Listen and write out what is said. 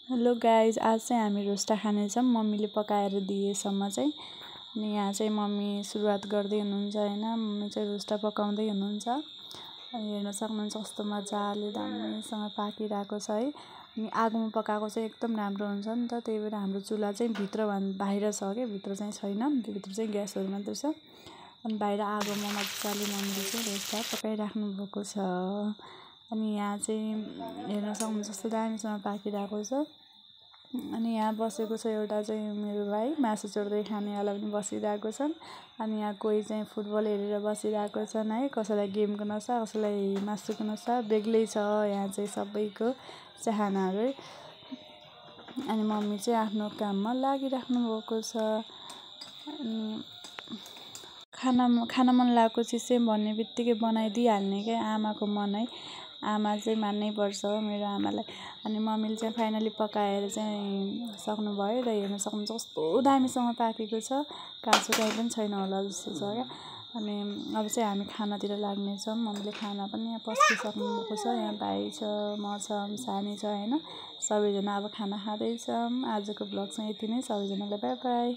Hello guys, आज चाहिँ हामी रोस्टा खानेछौँ। मम्मीले पकाएर दिएसम्म चाहिँ अनि यहाँ चाहिँ मम्मी सुरुवात गर्दै हुनुहुन्छ होइन। मम्मी चाहिँ रोस्टा पकाउँदै हुनुहुन्छ अनि हेर्न सक्नुहुन्छ कस्तो मजाले दामीसँग पाकिरहेको छ है। अनि आगोमा पकाएको चाहिँ एकदम राम्रो हुन्छ नि त, त्यही भएर हाम्रो चुल्हा चाहिँ बाहिर छ क्या, भित्र चाहिँ छैन, भित्र चाहिँ ग्यासहरू मात्रै छ। अनि बाहिर आगोमा मजाले मम्मीले चाहिँ रोस्टा पकाइराख्नु भएको छ। अनि यहाँ चाहिँ हेर्न सक्नुहुन्छ कस्तो दामीसँग पाकिरहेको छ। अनि यहाँ बसेको छ एउटा चाहिँ मेरो भाइ, मासु चोर्दै खानेवाला पनि बसिरहेको छन्। अनि यहाँ कोही चाहिँ फुटबल हेरेर बसिरहेको छन् है। कसैलाई गेमको नसा, कसैलाई मासुको नसा, बेग्लै छ यहाँ चाहिँ सबैको चाहनाहरू है। अनि मम्मी चाहिँ आफ्नो काममा लागिराख्नु भएको छ। अनि खाना मन लागेको चिज चाहिँ भन्ने बित्तिकै बनाइदिइहाल्ने क्या, आमाको मन है। आमा चाहिँ मान्नै पर्छ मेरो आमालाई। अनि मम्मीले चाहिँ फाइनली पकाएर चाहिँ सक्नुभयो र हेर्न सक्नुहुन्छ कस्तो दामीसँग पाकेको छ, काँचो काहीँ पनि छैन होला जस्तो छ क्या। अनि अब चाहिँ हामी खानातिर लाग्नेछौँ। मम्मीले खाना पनि यहाँ पस्किसक्नु भएको छ। यहाँ भाइ छ, म छ, सानी छ होइन। सबैजना अब खाना खाँदैछौँ। आजको भ्लग चाहिँ यति नै। सबैजनालाई बाई बाई।